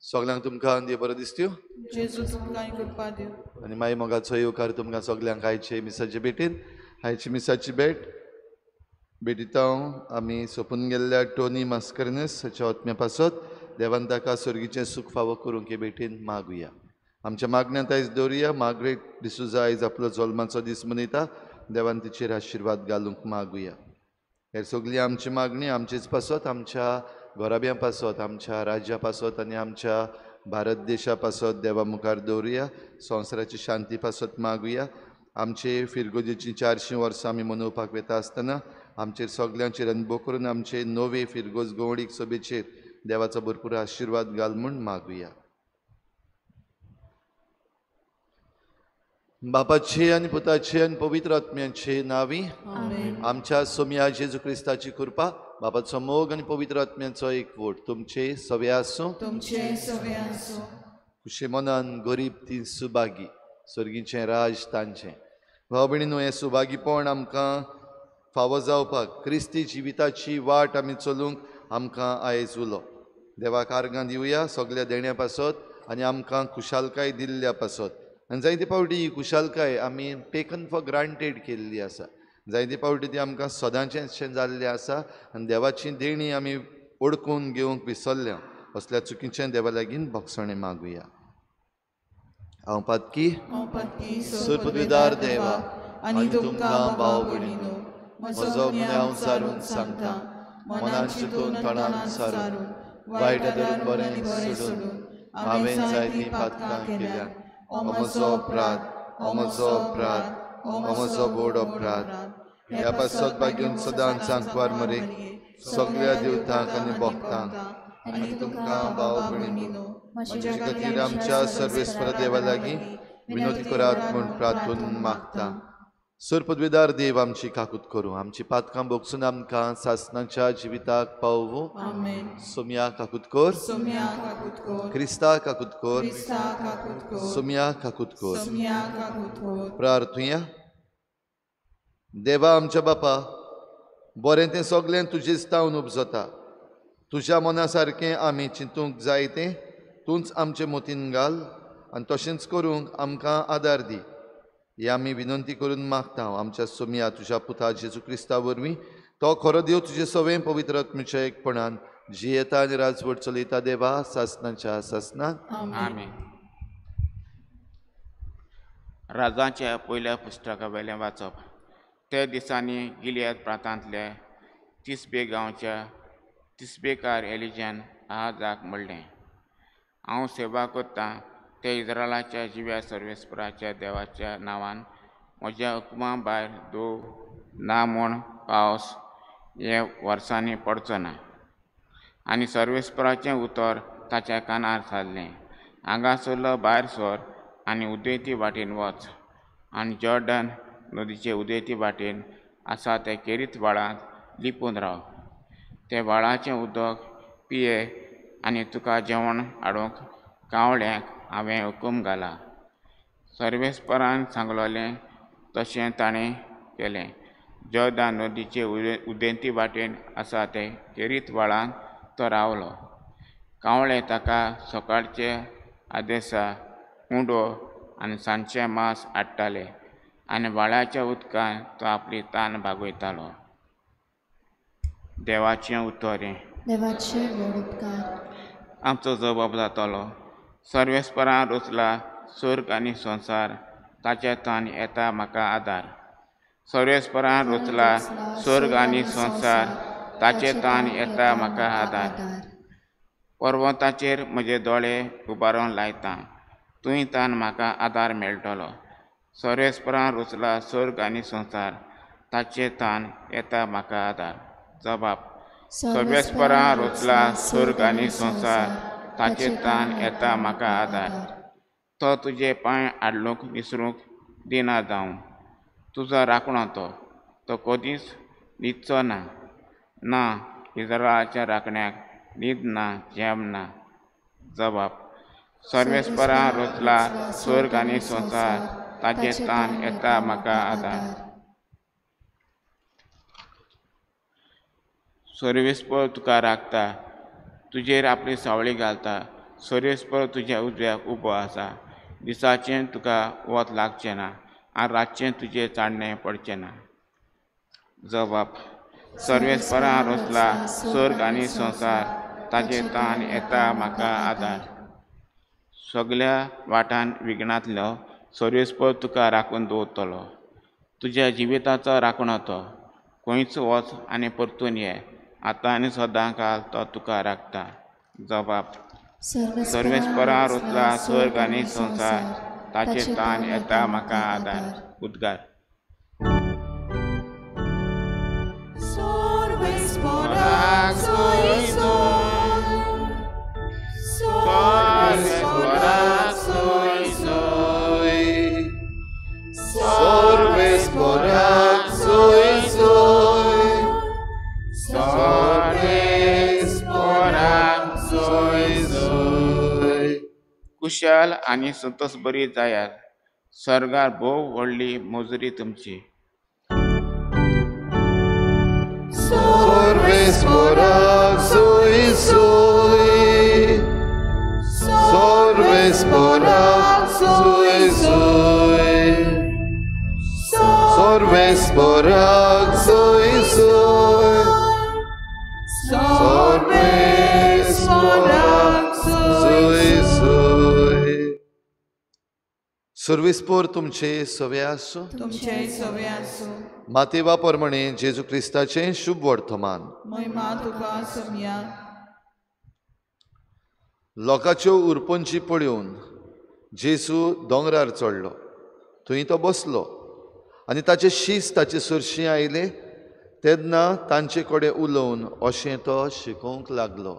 सगळ्यांक तुमकां देव बरो दिसत्यो आनी मागीर मोगाचो येवकार तुमकां सगल्यांक आयचे मिसाचे भेटीन. आयची मिसाची भेट भेटीता आमी सोंपून गेल्ल्या टोनी मास्करनस हाच्या आत्म्या पासत देवान ताका सर्गीचें सूख फावो करूंक हे भेटीन मागुया. आमच्या मागण्यांत आयज दवरुया. मार्गरेट डिसुजा आयज आपलो जल्माचो दीस मनयता. देवान तिचेर आशिर्वाद घालूंक मागुया. हे सगळी आमची मागणी आमचेच पासत, आमच्या घराब्यां पासत, आमच्या राज्या पासत आनी आमच्या भारत देशा पासत देवा मुखार दवरुया. संवसाराची शांती पासत मागुया. आमचे फिरगोजेची 400 वर्सां आमी मनोवपाक वता आसतना आमचेर सगल्यांचेर अनुभव करून आमचे नवे फिरगोज गवळीक सभेचेर देवाचो भरपूर आशिर्वाद घाल म्हूण मागुया. बापाचे आनी पुताचे आनी पवित्र आत्म्याचे नांवी आमच्या सोम्या जेजू क्रिस्ताची कृपा, बापाचो मोग आनी पवित्र आत्म्याचो एकवट तुमचे सवे आसूं. खुशे मनान गरीब ती सुभागी, सर्गीचें राज तांचें. भाव भयणीनो, हें सुभागीपण आमकां फावो जावपाक क्रिस्ती जिविताची वाट आमी चलूंक आमकां आयज उलो. देवाक आर्गां दिवया सगल्या देण्या पासत आनी आमकां खुशालकाय दिल्ल्या पासत. आनी जायते फावटी ही खुशालकाय आमी टेकन फॉर ग्रांटेड केल्ली आसा. जायते फावटी ती आमकां सदांचें जाल्लें आसा आनी देवाची देणी आमी ओडकून घेवंक विसरल्या. असल्या चुकीचें देवा लागीं भोगसणें मागुया. हांव पातकी सुरपदवीदार देवा आनी तुमकां भाव भयणीनो म्हजो गुन्यांव सारून सांगता, मनान चिंतून तणान सारून वायट धरून बरें सोडून हांवें जायतीं पातकां केल्या. म्हजो अपराध, म्हजो अपराध, म्हजो व्हड अपराध. ह्या पासत भाग्यून सदांच सांकवार मरे सगळ्या देवतांक आनी भक्तांक आनी तुमकां भाव भयणीनो म्हजे खातीर आमच्या सर्वेस्पर देवा लागीं विनोदी करात म्हूण प्रार्थून मागता. सुरपदवीदार देव आमची काकूत करूं, आमची पातकां भोगसून आमकां सासनाच्या जिविताक पावूं. सोम्या काकूत कर, क्रिस्ता काकूत कर, सोम्या काकूत कर. प्रार्थुया. देवा आमच्या बापा, बरें तें सगळें तुजेच तावन उपजता. तुज्या मना सारकें आमी चिंतूंक जाय तें तूंच आमचे मोतीन घाल आनी तशेंच करूंक आमकां आदार दी. ही आमी विनंती करून मागता आमच्या सोम्या तुज्या पुता जेजू क्रिस्ता वरवीं. तो खरो देव तुजे सवें पवित्र आत्म्याच्या एकपणान जियेता आनी राजवट चलयता देवा सासनाच्या सासनाक. आमेन. राजाच्या पयल्या पुस्तका वयलें वाचप. ते दिसांनी गिलियाद प्रांतांतल्या तिसबे गांवच्या तिसबेकार एलिजान आहाजाक म्हणलें, हांव सेवा करतां ते इस्रायलाच्या जिव्या सर्वेस्पराच्या देवाच्या नांवान म्हज्या हुकमा भायर दो ना म्हूण पावस हे वर्सांनी पडचो ना. आनी सर्वेस्पराचें उतर ताच्या कानार थारलें, हांगासरलो भायर सर आनी उदेंती वाटेन वच आनी जॉर्डन नदीचे उदेंती वाटेन आसा ते केरीत व्हाळांत लिपून राव. ते व्हाळाचें उदक पिये आनी तुका जेवण हाडूंक कावळ्यांक हांवें हुकूम घाला. सर्वेस्परान सांगलोलें तशें ताणें केलें. जॉर्दान नदीचे उदेंती वाटेन आसा ते केरीत व्हाळांत तो रावलो. कावळे ताका सकाळचे आदेसा उंडो आनी सांजचें मांस हाडटाले आनी व्हाळाच्या उदकान तो आपली तान भागयतालो. देवाचें उतर देवाचे व्हड उपकार. आमचो जबाब जातलो. सर्वेस्परान रचला स्वर्ग आनी संवसार, ताच्या तान येता म्हाका आदार. सर्वेस्परान रचला स्वर्ग आनी संवसार, ताचे तान येता म्हाका आदार. पर्वताचेर म्हजे दोळे उबारून लायता, थंय तान म्हाका आदार मेळटलो. सर्वेस्परान रचला स्वर्ग आनी संवसार, ताचे तान येता म्हाका आदार. जबाब. सर्वेस्परान रचला स्वर्ग आनी संवसार, ताचे तान येता म्हाका आदार. तो तुजे पांय आडलूंक निसरूंक दिना जावं, तुजो राखणो तो, तो कदींच न्हिदचो ना. ना, इस्रायलाच्या राखण्याक न्हीद ना, झेम ना. जबाब. सर्वेस्परान रचला स्वर्ग आनी संवसार, ताचे तान येता म्हाका आदार. सर्वेस्पर तुका राखता, तुजेर आपली सावळी घालता. सर्वेस्पर तुज्या उजव्याक उबो आसा. दिसाचें तुका वत लागचें ना आनी रातचें तुजें चाडणें पडचें ना. जबाब. सर्वेस्परान रचला स्वर्ग आनी संवसार, ताचे तान येता म्हाका आदार. सगल्या वाटान विघ्नांतलो सर्वेस्पर तुका राखून दवरतलो. तुज्या जिविताचो राखणो तो, खंयच वच आनी परतून ये, आतां आनी सदां काल तो तुका राखता. जबाब. सर्वेस्परान रचला स्वर्ग आनी संवसार, ताचे तान येता म्हाका आदार. उद्गार. कुशल आनी संतोष बरी जायात. स्वर्गार भोव व्हडली मजुरी तुमची. सर्वेस्पराक सोय सोय, सर्वेस्पराक सोय सोय, सर्वेस्पराक सोय सोय, सर्वेस्पराक सोय सोय. सर्वेस्पर तुमचे सवे आसूं. तुमचे सवे आसूं. मातेवा प्रमाणे जेजू क्रिस्ताचें शुभ वर्तमान. महिमा तुका समया. लोकांच्यो उरपंची पळोवन जेजू दोंगरार चडलो. थंय तो बसलो आनी ताचे शीस ताचे सरशीं आयले तेन्ना तांचे कडेन उलोवन अशें तो शिकोवंक लागलो.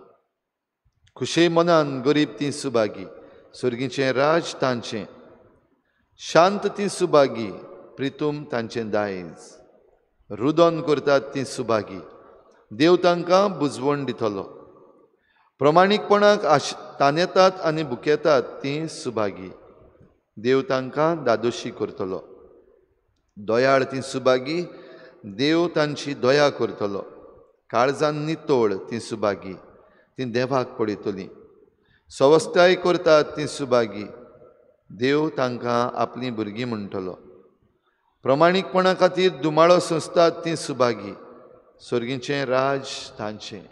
खुशे मनान गरीब ती सुभागी, सर्गीचें राज तांचें. शांत ती सुभागी, प्रितूम तांचें दायज. रुदन करतात ती सुभागी, देव तांकां बुजवण दितलो. प्रमाणीकपणाक तानेतात आनी भुकेतात ती सुभागी, देव तांकां दादोशी करतलो. दयाळ ती सुभागी, देव तांची दया करतलो. काळजान नितोळ ती सुभागी, ती देवाक पळयतली. सवस्ताय करतात ती सुभागी, देव तांकां आपलीं भुरगीं म्हणटलो. प्रमाणीकपणा खातीर दुमाळो सोंसतात ती सुभागी, सर्गीचें राज तांचें.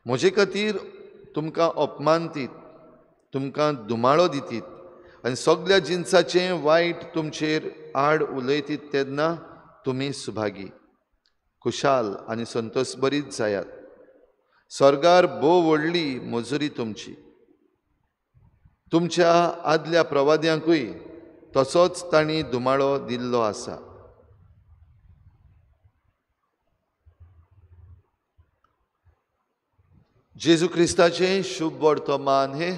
म्हजे खातीर तुमकां अपमानतीत, तुमकां दुमाळो दितीत आनी सगल्या जिनसाचें वायट तुमचेर आड उलयतीत तेन्ना तुमी सुभागी, खुशाल आनी संतोष बरीत जायात. स्वर्गार भोव व्हडली मजुरी तुमची. तुमच्या आदल्या प्रवाद्यांकूय तसोच तांणी दुमाळो दिल्लो आसा. जेजू क्रिस्ताचें शुभ वर्तमान हे.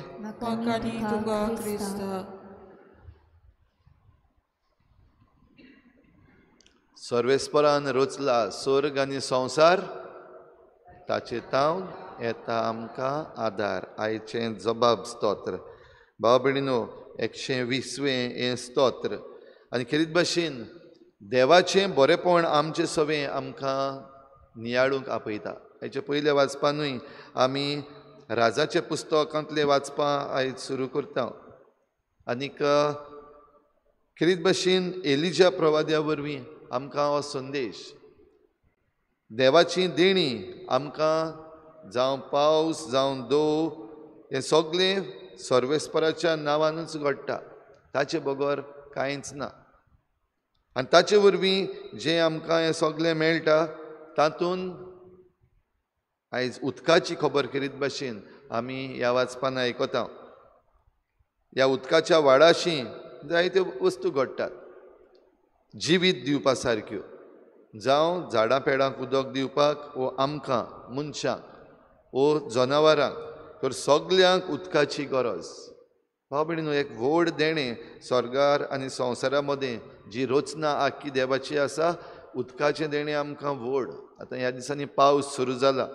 सर्वेस्परान रचला स्वर्ग आनी संवसार, ताचे तावन येता आमकां आदार. आयचें जबाब स्तोत्र. भाव भयणीनो, 120वें हें स्तोत्र आनी खेरीत भाशेन देवाचें बरेपण आमचें सवें आमकां नियाळूंक आपयता. हाचे पयल्या वाचपानूय आमी राजाच्या पुस्तकांतलें वाचपां आयज सुरू करता. आनीक खेरीत भाशेन एलिजा प्रवाद्या वरवीं आमकां हो संदेश देवाची देणी आमकां जावं पावस जावं दव हें सगळें सर्वेस्पराच्या नांवानूच घडटा, ताचे बगर कांयच ना. आनी ताचे वरवीं जें आमकां हें सगळें मेळटा तातूंत आयज उदकाची खबर करीत भाशेन आमी ह्या वाचपान आयकता. ह्या उदकाच्या वाडाशी जायत्यो वस्तू घडटात जिवीत दिवपा सारक्यो, जावं झाडां पेडांक उदक दिवपाक वो आमकां मनशांक वो जनावरांक, तर सगल्यांक उदकाची गरज. भाव भयणीनो, एक व्हड देणें स्वर्गार आनी संवसारा मदें जी रचना आख्खी देवाची आसा, उदकाचें देणें आमकां व्हड. आतां ह्या दिसांनी पावस सुरू जाला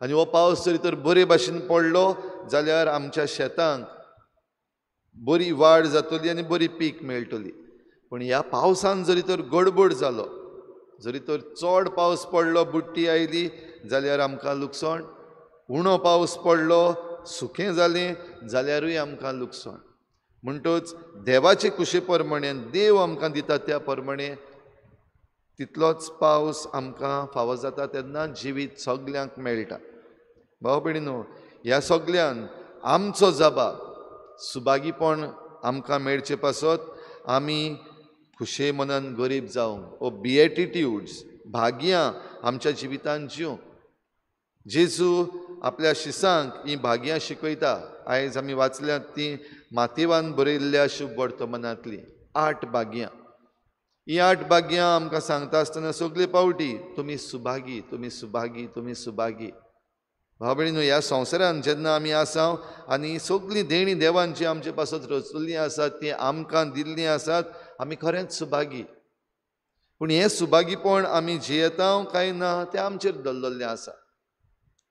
आनी हो पावस जरी तर बरे भाशेन पडलो जाल्यार आमच्या शेतांक बरी वाड जातली आनी बरी पीक मेळटली. पूण ह्या पावसान जरी तर गडबड जालो, जरी तर चड पावस पडलो, बुडटी आयली जाल्यार आमकां लुकसाण, उणो पावस पडलो, सुकें जालें जाल्यारूय आमकां लुकसाण. म्हणटच देवाचे कुशे प्रमाणे, देव आमकां दिता त्या प्रमाणे तितलोच पावस आमकां फावो जाता, तेन्ना जिवीत सगल्यांक मेळटा. भाव भयणीनो, ह्या सगल्यान आमचो जबाब सुभागीपण आमकां मेळचे पासत आमी खुशे मनान गरीब जावंक ओ बिएटिट्यूड्स भाग्यां आमच्या जिवितान जिवंक. जेजू आपल्या शिसांक हीं भाग्यां शिकयता. आयज आमी वाचल्यात तीं मातेवान बरयल्ल्या शुभ वर्तमानांतलीं 8 भाग्यां. हीं 8 भाग्यां आमकां सांगता आसतना सगळे पावटी तुमी सुभागी, तुमी सुभागी, तुमी सुभागी. भाव भयणीनो, ह्या संवसारान जेन्ना आमी आसा आनी सगळीं देणीं देवान जी आमचे पासत रचल्लीं आसात तीं आमकां दिल्लीं आसात, आमी खरेंच सुभागी. पूण हें सुभागीपण आमी जियेता काय ना तें आमचेर दवरलें आसा,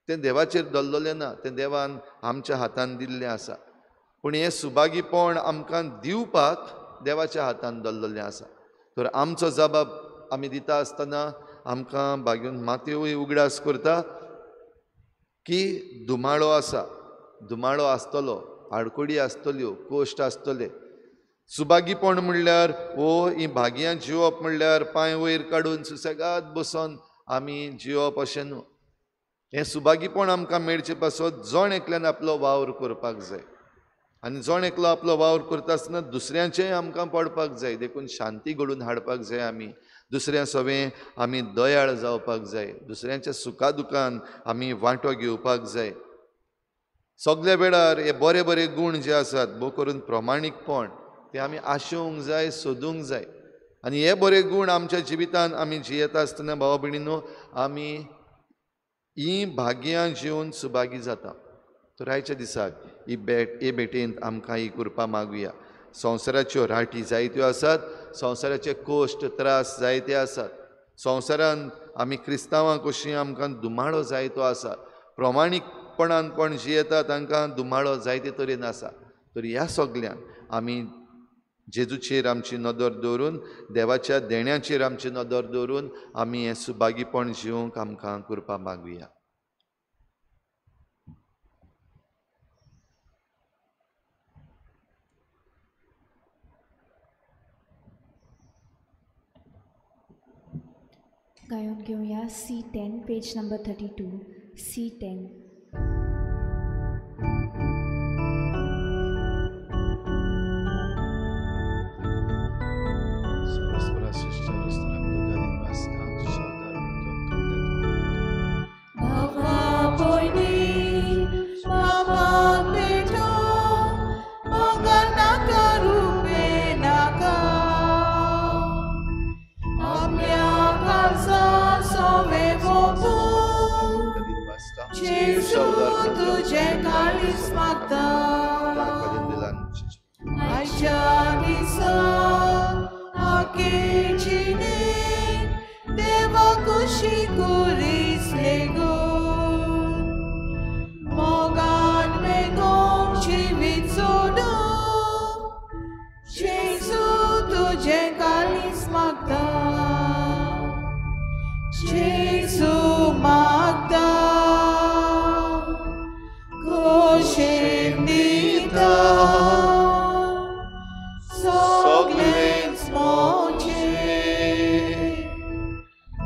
तें देवाचेर दवरलें ना, तें देवान आमच्या हातान दिल्लें आसा. पूण हें सुभागीपण आमकां दिवपाक देवाच्या हातान दवरलें आसा. तर आमचो जबाब आमी दिता आसतना आमकां भाग्यून मातयोय उगडास करता की धुमाळो आसा, धुमाळो आसतलो, आडकोडी आसतल्यो, कोश्ट आसतले. सुभागीपण म्हणल्यार वो हीं भाग्यां जिवप म्हणल्यार पांय वयर काडून सुसेगाद बसोन आमी जिवप अशें न्हू. हें सुभागीपण आमकां मेळचे पासत जण एकल्यान आपलो वावर करपाक जाय आनी जण एकलो आपलो वावर करता आसतना दुसऱ्यांचेय आमकां पडपाक जाय. देखून शांती घडोवन हाडपाक जाय, आमी दुसऱ्या सवें आमी दयाळ जावपाक जाय, दुसऱ्यांच्या सुखा दुखान आमी वांटो घेवपाक जाय. सगल्या वेळार हे बरे बरे गूण जे आसात, भोव करून प्रमाणीकपण, ते आमी आशोवंक जाय, सोदूंक जाय. आनी हे बरे गूण आमच्या जिवितान आमी जियेता आसतना भाव भयणीनो आमी हीं भाग्यां जिवन सुभागी जाता. तर आयच्या दिसाक ही हे भेटेंत आमकां ही कृपा मागुया. संवसाराच्यो राटी जायत्यो आसात, संवसाराचे कोश्ट त्रास जायते आसात, संवसारांत आमी क्रिस्तांवां कशीं आमकां धुमाळो जायतो आसा, प्रमाणीकपणान कोण जियेता तांकां धुमाळो जायते तरेन आसा. तर ह्या सगल्यान आमी जेजूचेर आमची नदर दवरून, देवाच्या देण्याचेर आमची नदर दवरून आमी हें सुभागीपण जिवंक आमकां कृपा मागुया. गायन घेऊया C10 page number 32 C10.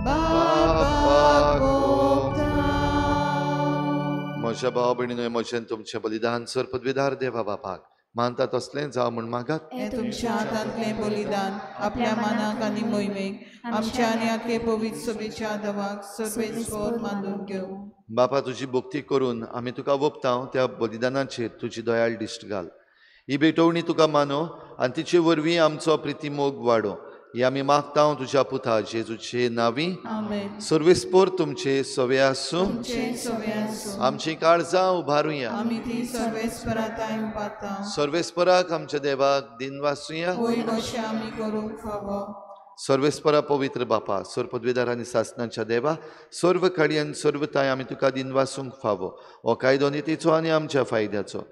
Baba म्हज्या भाव भयणीनो, म्हजें तुमचें बलिदान सर पदवीदार देवा बापाक मानता तसलें जावं म्हूण मागात। हें तुमच्या हातांतलें बलिदान आपल्या मानाक आनी मोहिमेक आमच्या आनी आखे पवित्र सभेच्या देवाक सर्वेस्पर मानून घेवं। बापा, तुजी भक्ती करून आमी तुका वोपता त्या बलिदानाचेर तुजी दयाळ दिश्ट घाल। ही भेटवणी तुका मानो आनी तिचे वरवीं आमचो प्रितीमोग वाडो, ही आमी मागता तुज्या पुता जेजूचे नांवी। आमेन। सर्वेस्पर तुमचे सवे आसूं। आमची काळजां उबारुया। आमी ती सर्वेस्परा थांय उबारता। सर्वेस्पराक आमच्या देवाक दिनवासुया। होय कशें आमी करूंक फावो। सर्वेस्परा पवित्र बापा, सर्व पदवीदार आनी सासनाच्या देवा, सर्व काळी आनी सर्व थांय आमी तुका दिनवासूंक फावो। हो कायदो नितीचो आनी आमच्या फायद्याचो।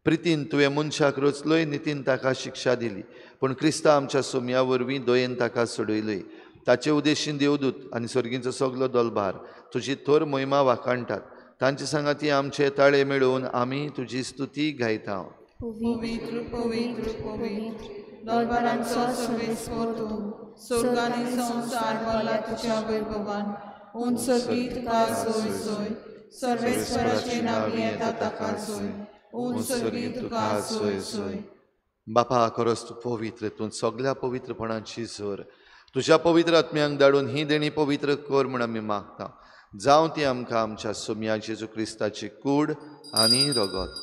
प्रितीन तुवें मनशाक रचलोय, नितीन ताका शिक्षा दिली, पूण क्रिस्ता आमच्या सोम्या वरवीं दयेन ताका सोडयलोय। ताचे उद्देशीन देवदूत आनी सर्गींचो सगलो दलभार तुजी थोर मोहिमा वाखाणटात। तांचे सांगाती आमचे ताळे मेळोवन आमी तुजी स्तुती गायता। पवित्र पवित्र पवित्र दरबारांचो सर्वेस्पर तूं, स्वर्ग आनी संवसार भरला तुज्या वैभवान। उंच सर्गी तुका सोय सोय, सर्वेस्पराचे नांव येता ताका सोय, उंच सर्गी तुका सोय सोय। बापा, खरोच तूं पवित्र, तूं सगल्या पवित्रपणाची जोर। तुज्या पवित्र आत्म्यांक धाडून ही देणी पवित्र कर म्हूण आमी मागता। जावं ती आमकां आमच्या सोम्या जेजू क्रिस्ताची कूड आनी रगत।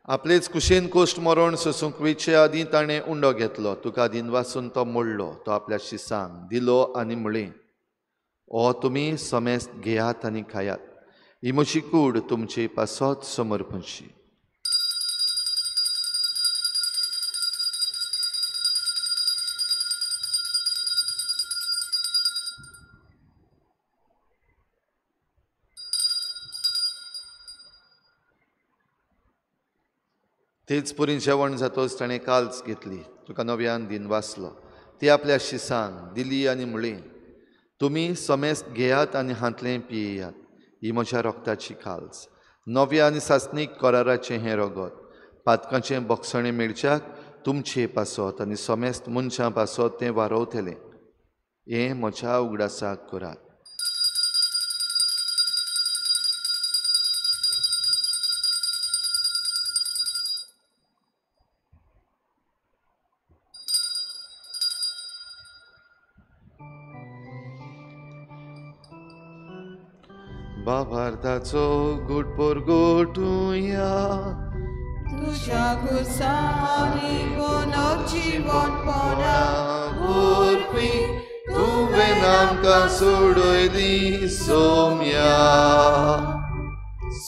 आपलेच कुशेन कोश्ट मरण सोसूंक वेचे आदीं ताणें उंडो घेतलो, तुका दिनवासून तो मोडलो, तो आपल्या शिसांक दिलो आनी म्हणलें, ओ तुमी समेस्त घेयात आनी खायात, ही म्हजी कूड तुमचे पासत समर्पणशी। तेच पुरी जेवण जातोच ताणें काल्स घेतली, तुका नव्यान दिनवासलो, ती आपल्या शिसांक दिली आनी म्हणली, तुमी समेस्त घेयात आनी हांतलें पियेयात, ही म्हज्या रोगताची काल्स, नव्या आनी सासणीक कराराचें हें रगत, पातकांचें बक्षणें मेळच्याक तुमचे पासत आनी समेस्त मनशां पासत तें वारोवतलें। हें म्हज्या उगडासाक करात। बाबार्थाचो गुटपोर गोटुया, तुज्या गुसांनी पुनर्जीवनपणा वरवीं तुवें आमकां सोडयली सोम्या,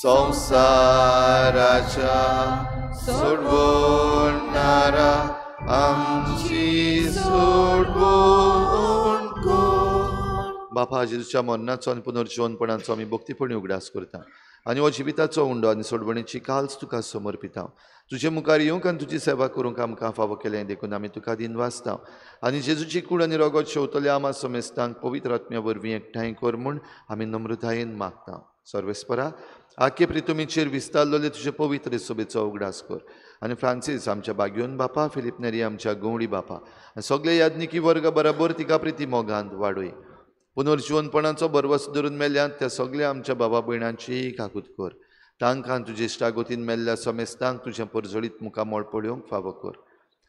संवसाराच्या सोडवणारा आमची सोडवण कर। बापा, जेजूच्या मरणाचो आनी पुनर्जीवनपणाचो आमी भक्तीपणी उगडास करता आनी हो जिविताचो उंडो आनी सोडवणेची काल्स तुका समर्पिता। तुजे मुखार येवंक आनी तुजी सेवा करूंक आमकां फावो केलें देखून आमी तुका दिनवासता आनी जेजूची कूड आनी रगत शेवतल्या आमा समेस्तांक पवित्र आत्म्या वरवीं एकठांय कर म्हूण आमी नम्रतायेन मागता। सर्वेस्परा, आखे प्रितुमीचेर विस्तारलेले तुजे पवित्र सभेचो उगडास कर आनी फ्रांसीस आमच्या बाग्योन बापा, फिलीप नेरी आमच्या गवळी बापा आनी सगळे याज्ञिकी वर्ग बराबर तिका प्रिती मोगांत वाडय। पुनर्जीवनपणाचो भरवस धरून मेल्ल्यात त्या सगळ्या आमच्या बाबा भयणांची काकूत कर। तांकां तुजे इश्टागतीन मेल्ल्या समेस्तांक तुजें परजळीत मुखामळ पळोवंक फावो कर।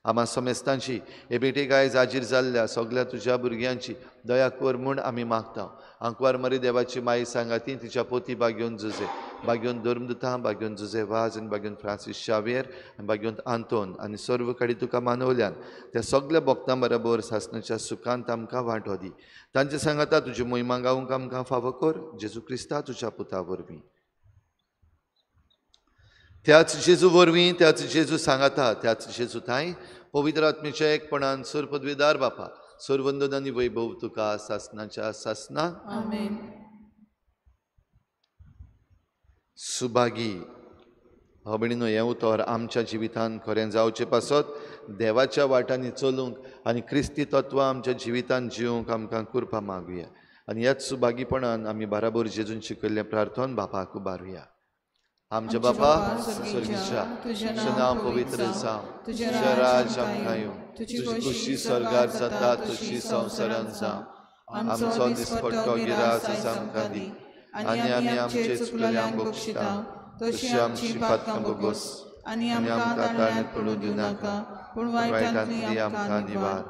आमा समेस्तांची हे भेटेक आयज हाजीर जाल्ल्या सगळ्या तुज्या भुरग्यांची दया कर म्हूण आमी मागता। आंकवार मरी देवाची माई सांगाती तिच्या पोती बागेवन जुजे, बागेवन धर्मदुता, बागेवन जुजे वाज आनी बागेवन फ्रांसीस शावेर आनी बागेवन आंतोन आनी सर्व कडेन तुका मानवल्यान त्या सगळ्या भक्तां बरोबर सासणाच्या सुखांत आमकां वांटो दी। तांचे सांगाता तुजी मोहिमा गावंक आमकां फावो कर, जेजू क्रिस्ता तुज्या पुता वरवीं। त्याच जेजू वरवीं, त्याच जेजू सांगाता, त्याच जेजू थांय पवित्र आत्मेच्या एकपणान सर्व पदवीदार बापा, सर्वंदन आनी वैभव तुका सासणाच्या सासना। आमेन। सुभागी भयणीनो, हें उतर आमच्या जिवितांत खरें जावचें पासत देवाच्या वाटांनी चलूंक आनी क्रिस्ती तत्वां आमच्या जिवितांत जिवंक आमकां कृपा मागुया आनी ह्याच सुभागीपणान आमी बाराबर जेजून शिकयल्लें प्रार्थन बापाक उबारुया। आमच्या बापा स्वर्गीच्या, तुजें नांव पवित्र जावं, तुजें राज आमकां येवं, तुजी खुशी स्वर्गार जाता तशी संवसारांत जावं। आमचो दिसपट्टो गिरास आयज आमकां दी आनी आमी आमचे चुकलेल्यांक बक्षिता तशी आमची पातकां भोगोस आनी आमकां ताळ्यांत पडूं दिवं नाका पूण वायटांतली आमकां निवार.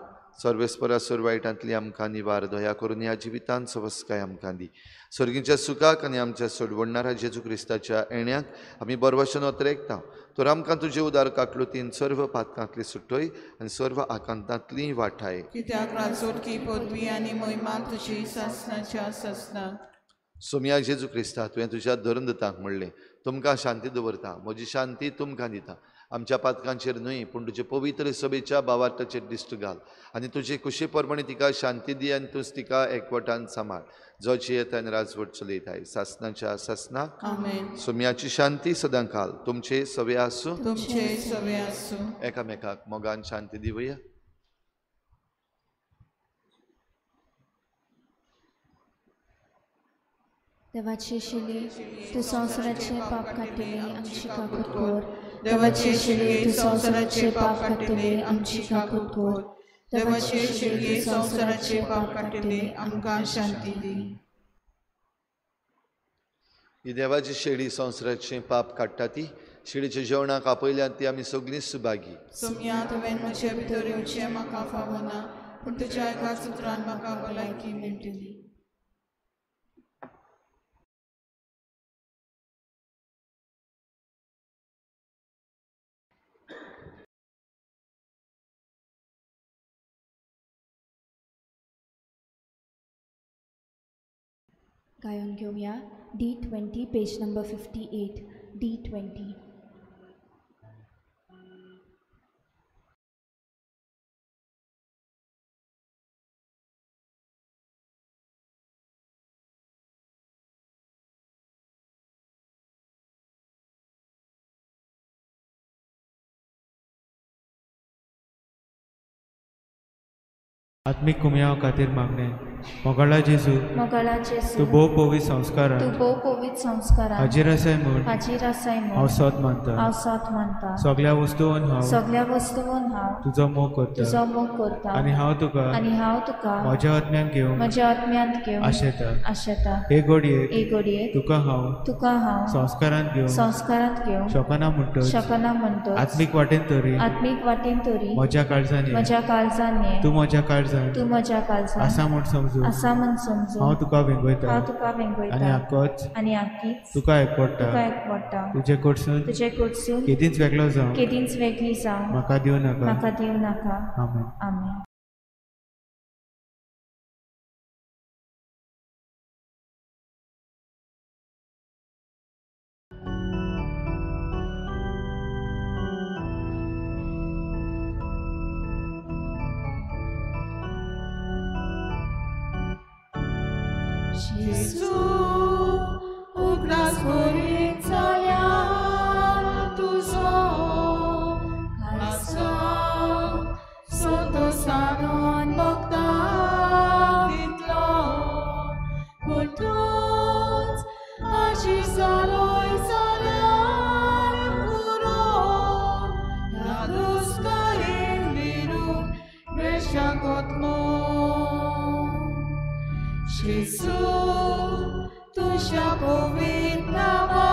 सर्वेस्परा सर वायटांतली आमकां निवार. दया करून ह्या जिवितांत सवस्काय आमकां दी. सर्गीच्या सुखाक आनी आमच्या सोडवणणारा जेजू क्रिस्ताच्या येण्याक आमी बरवशन ओतरेकता. तर आमकां तुजे उदार काकलुतीन सर्व पातकांतली सुटय आनी सर्व आकांतांतली वाठाय. कित्याक राजवटकी पदवी आनी महिमा तुजी सासणाच्या सासणाक. सोमया जेजू क्रिस्ता, तुवें तुज्या धर्मदूतांक म्हणलें, तुमकां शांती दवरता, म्हजी शांती तुमकां दिता. आमच्या पातकांचेर न्हय पूण तुजे पवित्र सभेच्या भावार्थाचेर दिश्ट घाल आनी तुजे कुशी प्रमाणे तिका शांती दी आनी तूंच तिका एकवटान सांबाळ, जो जियेता आनी राजवट चलयताय सासणाच्या सासणाक. आमेन. सोमयाची शांती सदांकाल तुमचे सवे आसूं. तुमचे सवे आसूं. एकामेकाक मोगान शांती दिवया. देवाचे शिले तूं संवसाराचे पाप काडटले आमची काकूत कर. देवाचे शिले तूं संवसाराचे पाप काडटले आमची काकूत कर. देवाचे शिले संवसाराचे पाप काडटले आमकां शांती दी. ही देवाची शेळी संवसाराचें पाप काडटा ती शेळीच्या जेवणाक आपयल्यान ती आमी सगळीं सुभागी. सोमया, तुवें म्हजे भितर येवचें म्हाका फावना पूण तुज्या एका सुत्रान म्हाका भलायकी मेळटली. गायन घेवया D20 page number 58. D20. आत्मीक कुमयाव खातीर मागणें. मोगाळा जेजू, मोगाळा जेजू, तूं भोव पवित्र संस्कारान, तूं भोव पवित्र संस्कारान हाजीर आसाय म्हूण, हाजीर आसाय म्हूण हांव सोद मानता, हांव सोद मानता. सगळ्या वस्तून हांव, सगळ्या वस्तून हांव तुजो मोग करता, तुजो मोग करता आनी हांव तुका, आनी हांव तुका म्हज्या आत्म्यान घेवन, म्हज्या आत्म्यांत घेवन आशेता, आशेता. हे घडयेक, हे घडयेक तुका हांव, तुका हांव संस्कारांत घेवन, संस्कारांत घेवन शकना म्हणटच, शकना म्हणटच आत्मीक वाटेन तरी, आत्मीक वाटेन तरी म्हज्या काळजान, म्हज्या काळजान तूं म्हज्या काळजान, तूं म्हज्या काळजान आसा म्हूण समजून, आसा म्हूण समजून हांव तुका वेंगयता, हांव तुका वेंगयता आनी आकोच, आनी आकीच तुका एकवडटा, तुका एकवडटा. तुजे कडसून, तुजे कडसून केदींच वेगळो जावं, केदींच वेगळी जावं म्हाका दिवं नाका, म्हाका दिवं नाका. आमेन. आमेन. जेजू, उगडास करीत जाल्यार तुजो खासा संतोषान भोगता तितलो, पूण तूंच हाजीर जालोय जाल्यार पुरो, ह्या दुस्कायेन विरून वेशाक वतलो. जेजू, तुज्या पवित्र नांवा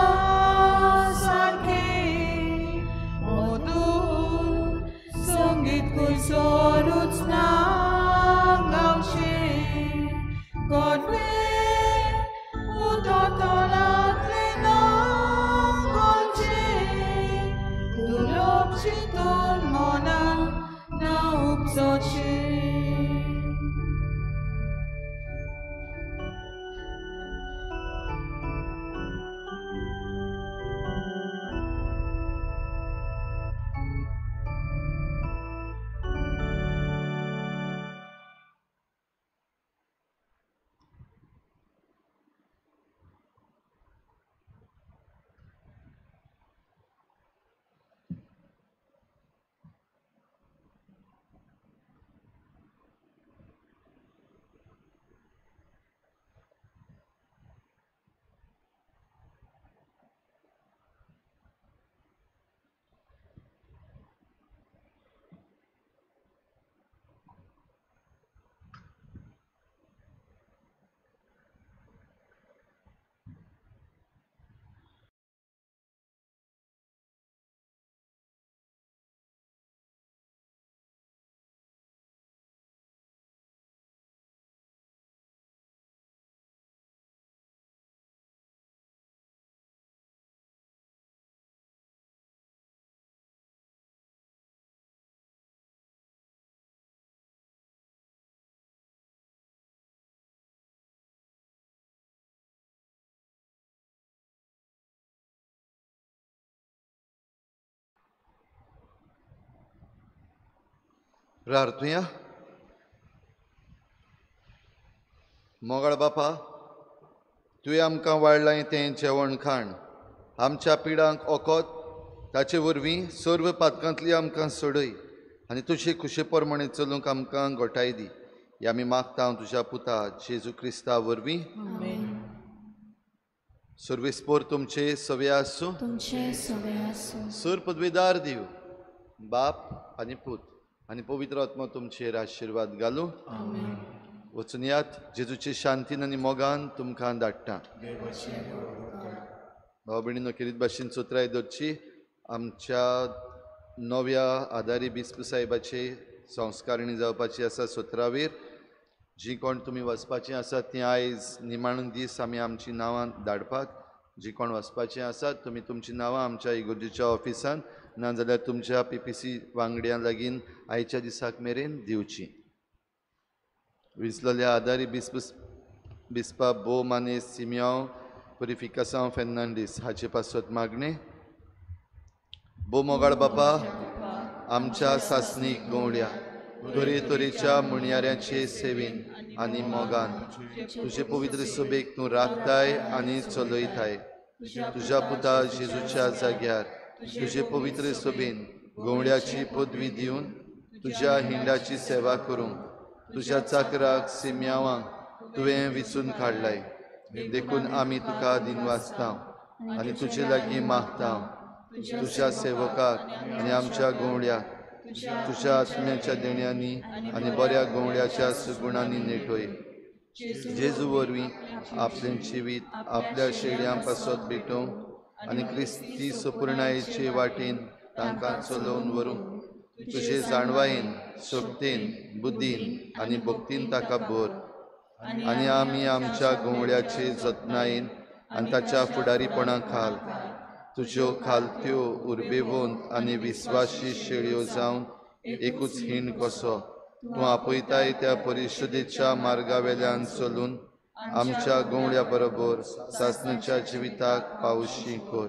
सारकें मधूर संगीत खंयसरूच ना गावचें, गोडवें उदक तोंडांतलें ना घोलचें, दुर्लभ चिंतून मनाक ना उपजचें. प्रार्थुया. मोगाळ बापा, तुवें आमकां वाडलां तें जेवण खाण आमच्या पिडांक ओकोत, ताचे वरवीं सर्व पातकांतली आमकां सोडय आनी तुजे खुशे प्रमाणे चलूंक आमकां गोठाय दी. हे आमी मागता तुज्या पुता जेजू क्रिस्ता वरवीं. सर्वेस्पोर तुमचे सवे आसूं. तुमचे सवे आसूं. सूर पदवीदार दिव बाप आनी पूत आनी पवित्र आत्मा तुमचेर आशिर्वाद घालूं. वचून यात, जेजूचे शांतीन आनी मोगान तुमकां धाडटा. भाव भयणीनो, खेरीत भाशेन चोत्राय दवरची. आमच्या नव्या आदारी बिस्प साहेबाचे संस्कारणी जावपाची आसा 17वेर. जी कोण तुमी वचपाचीं आसात तीं आयज निमाणून दीस आमी आमचीं नांवां धाडपाक. जी कोण वचपाचीं आसात तुमी तुमचीं नांवां आमच्या इगोर्जेच्या ऑफिसान नाजाल्यार तुमच्या PPC वांगड्यां लागीं आयच्या दिसाक मेरेन दिवची. विजलेल्या आदारी बिस्पा बो माने सिमियांव पुरिफिकासांव फेर्नांडीस हाचे पासत मागणें. बो मोगाळ बापा, आमच्या सासणीक गवड्या तरेतरेच्या म्हणयाऱ्याचे सेवेन आनी मोगान तुजे पवित्र सभेक तूं राखताय आनी चलयताय. तुज्या पुता जेजूच्या जाग्यार तुजे पवित्र सभेन गवड्याची पदवी दिवन तुज्या हिंडाची सेवा करूंक तुज्या चाकराक सिम्यावांक तुवें विचून काडलाय. देखून आमी तुका दिनवासता आनी तुजे लागीं मागता. तुज्या सेवकाक आनी आमच्या गवड्याक तुज्या आत्म्याच्या देण्यांनी आनी बऱ्या गवड्याच्या सुगुणांनी नेटोय. जेजू वरवीं आपलें जिवीत आपल्या शेळयां पासत भेटोवंक आनी क्रिस्ती सुपुर्णायेचे वाटेन तांकां चलोवन व्हरूंक तुजे जाणवायेन, शक्तेन, बुद्दीन आनी भक्तीन ताका भर. आनी आमी आमच्या गवळ्याचे जतनायेन आनी ताच्या फुडारीपणा खाल तुज्यो खालत्यो उर्बेवंत आनी विस्वाशी शेळयो जावन एकूच हीण कसो तूं आपयताय त्या परिशदेच्या मार्गावेल्यान चलून आमच्या गवळ्या बरोबर सासणाच्या जिविताक पावशी कर.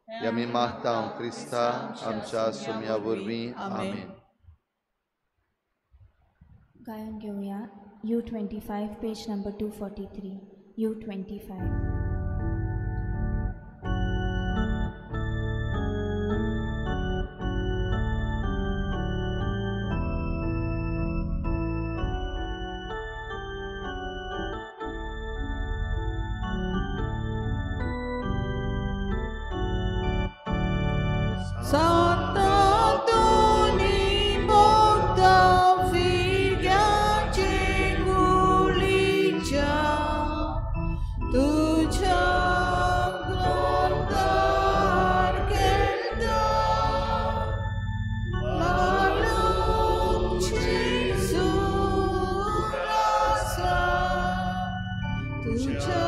हे आमी मागता क्रिस्ता आमच्या सुम्या वरवीं. आमेन. गायन घेवया U25 page number 243. U25. Tuja